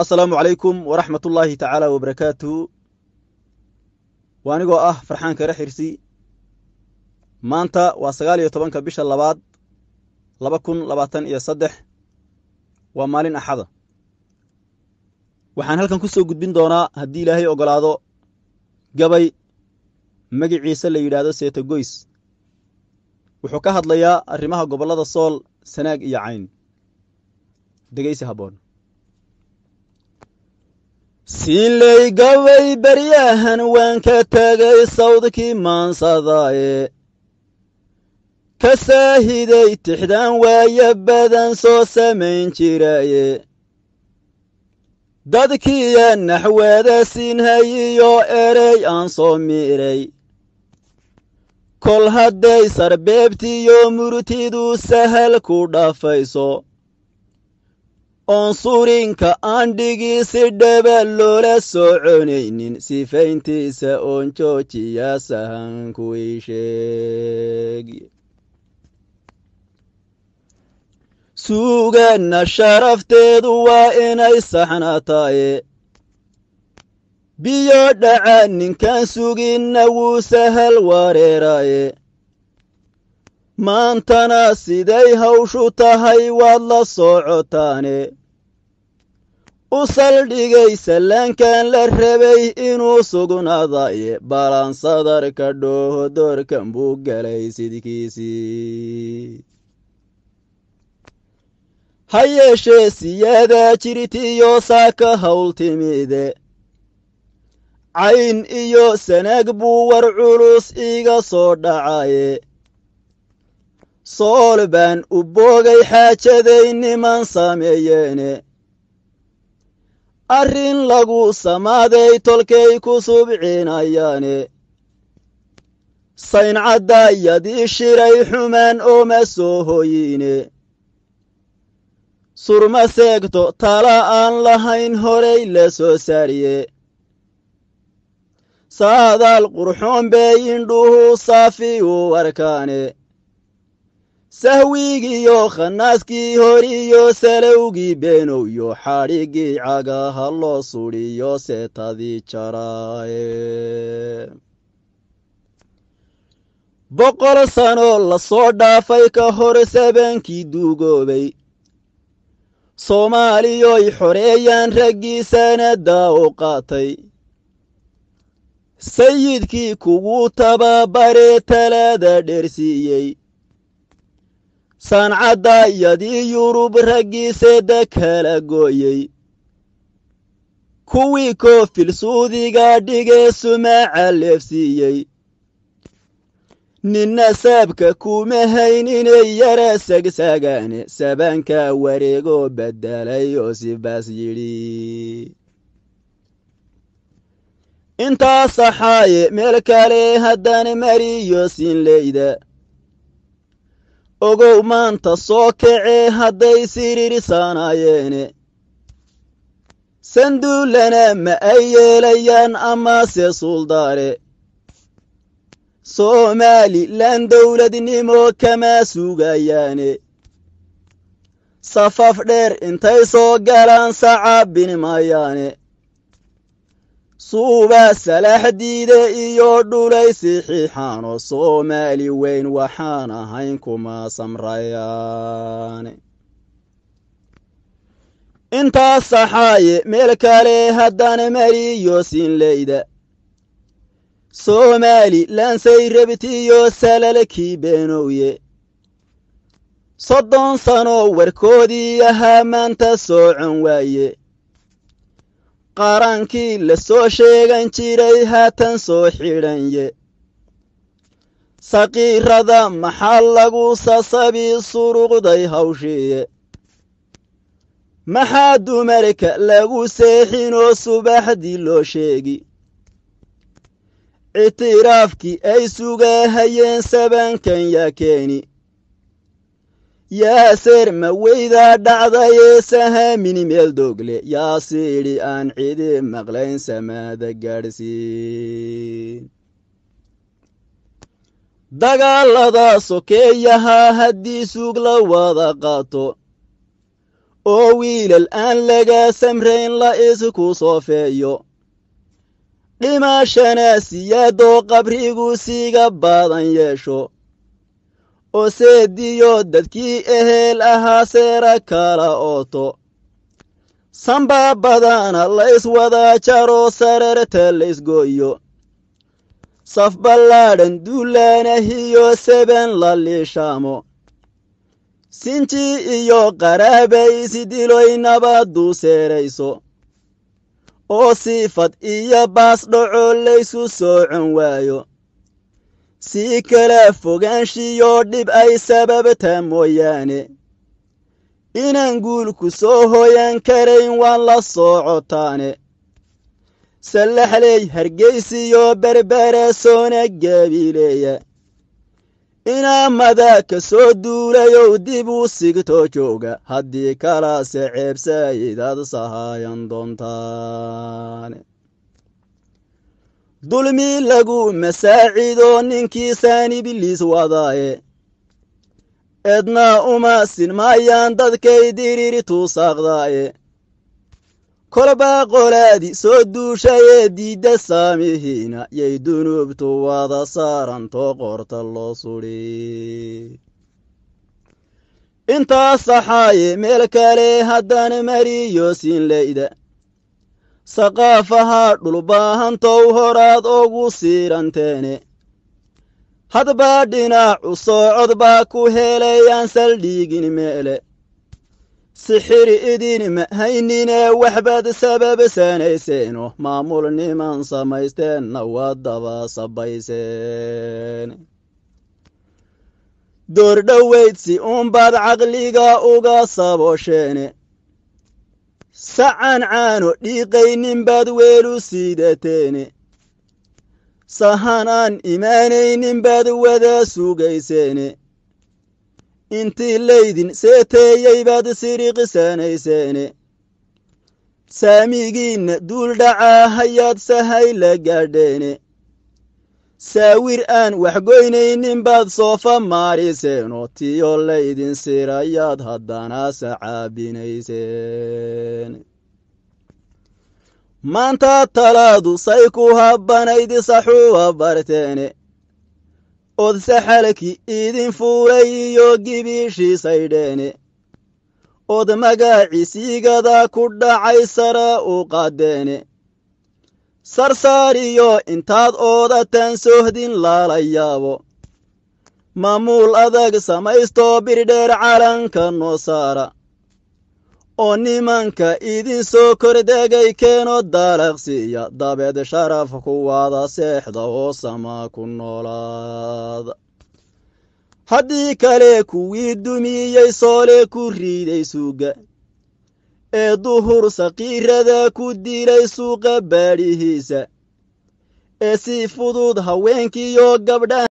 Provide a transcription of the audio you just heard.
Asalaamu calaykum waraxmatullaahi tacaala wabarakaatuhu. Waa anigoo ah Farxaan Kare Xirsi. Maanta waa 19-ka bisha labaad 2023, waa maalin Axada. Waxaan halkan ku soo gudbin doonaa, haddii Ilaahay ogolaado, gabay magiciisa la yidhaahdo Seeta Goys. Wuxuu ka hadlayaa arrimaha gobollada Sool, Sanaag iyo Cayn. Dhegeysi habboon. Siinley gabay baryahan waan ka tegay, sawdkii maansadaaye ka saahiday, tixdaan waayo badan soo samayn jiraye, dadkiya naxweeda siinhayiyo erey aan soo miiray. Kol hadday sarbeebtiyo murtidu sahal ku dhafayso, oon surinka aan dhigi si dhaba loola soconaynin, sifayntiisa oon joojiya sahanku ii sheeg. Suuganna sharafteedu waa inay saxnataye, biyo dhaca ninkaan suginna wuu sahal wareeraye. Maantana siday hawshu tahay waad la socotaane, u saldhigay sallaankan la rabay inuu sugnaadaye, balansadarka dhooho doorkan buu galay sidkiisii. Ha yeeshee siyaadaa jirtiyo saaka hawl timide, Cayn iyo Sanaag buu war culus iiga soo dhacaye. Sool baan u boogay xaajaday niman sameeyeene, arrin lagu samaaday tolkay ku subcinayaane. Sayncadayadii shiray xumaan ooma soo hoyine, surma seegto tala aan lahayn horay la soo saariye. Saadaal qurxoon bay indhuhu saafi u arkaane, sahwigiyo khanaaskii horiyo salowgii beenowyo, xadhiggii cagaha loo sudhiyo seetadii jaraaye. 100 sano lasoo dhaafay ka hor sabankii duugoobay, Soomaaliyoy xoreeyaan raggii sanadaa u qaatay, sayidkii kugu tababaree talaada dheersiiyey, sancadayadii Yurub raggii seeda kala gooyey, kuwii koofil suudiga dhigee sumaaca leefsiiyey, ninna saabka kuma hayn inay yara sagsaagaane, sabanka wareegoo beddelay oo sibaas yidhi. Intaa saxaaye meel kale haddana mariyo siinleyda, ogow maanta soo kacee hadday siriirsanayeene, sanduullana ma ay yeelayaan amase suldaare. Somalilan dowladnimo kama sugayaane, safaf dheer intay soo galaan sacaabin mayaane. Suuba salaax diide iyo dhulay sixiixaano, Soomaali weyn waxaan ahayn kuma samrayaane. Intaas saxaaye meel kale haddana mariyo siinleyda, Somalilansay rabtiyo salalkii beenowye, 30 sano warkoodii ahaa maanta socon waaye. Qarankii la soo sheegan jiray haatan soo xidhanye, saqiirada maxaa lagu sasabi suruqday hawshiiye? Maxaa dumarka lagu seexinoo subaxdii loo sheegi? Ictiraafkii ay sugahayeen sabankan yaa keeni? Yaaseer ma weydaa dhacdayee sahamini meel dogle, yaa siidhi aan cidi maqlayn samaada gaadhsiin? Dagaalada sokeeyahaa haddii suug la wada qaato Oo wiilal aan laga samrayn la isku soofeeyo, dhimashana siyaadoo qabrigu siiga badan yeesho, oo seediyo dadkii ehel ahaa seera kala ooto, samba badana la iswada jaro, sararta la isgooyo, saf ballaadhan duulaanahiyo seben la liishaamo, sinji iyo qaraabay isdiloy nabaddu seerayso, oo siifad iyo baas dhaco laysu soocon waayo, sii kala fogaanshiyo dhib ay sababta mooyaane, inaan guulku soo hoyan karayn waan la socotaane. Sallaxley Hargeysiyo Berbera soona gabiileeya, inaamada ka soo duulayow dib u sigto jooga, haddii kalase ceebsaydaad sahayan doontaan. Dulmi lagu masaacido ninkiisaan Ibliis wadaaye, eedna uma sinmaayaan dadkay diriirtu saaqdaaye. Kolba qolaadi soo duushayee diidda saamihiina yay dunuubtu wada saaranto qorta loo sudhi. Intaas saxaaye meel kale haddaan mariyo siinleyda saqaafaha dhulbaahantow horaad ugu siiranteene, hadba dhinacu soocod baa ku helayaan saldhiigin meele. Sixir idin ma haynine waxbaad sababsanayseeno, maamul niman samaysteenna waa daba sabayseen. Doordhoweyd si uunbaad caqliga uga saboosheene, sacan caano dhiiqaynin baad weelu siidateene, sahan aan imaanaynin baad wada sugayseene, intii laydin seeteeyey baad siriqisanayseene, saamigiinna duuldhacaa hayaad sahay la gaadheene, saawir aan waxgoynaynin baad soofa maariseenoo, tiyo laydin sirayaad haddana sacaabinayseen. Maanta talaadu say ku habbanayd saxuwa barteene, od saxalkii idin fuulay iyo gibiishii saydheene, od magaciisiigada ku dhacay sara u qaadeene, sarsaariyo intaad oodatan sohdin lala yaabo, maamuul adag samaystoo birdheer calanka noo saara, oo nimanka idin soo kordegay keeno daalaqsiiya, dabeed sharaf ku wada seexda oo sama ku noolaada. Haddii kale kuwii dumiyey soole ku riiday suuga, ee duhur saqiirada ku dilay suuqa baadhihiisa, ee si fudud haweenkiiyo gabdhaha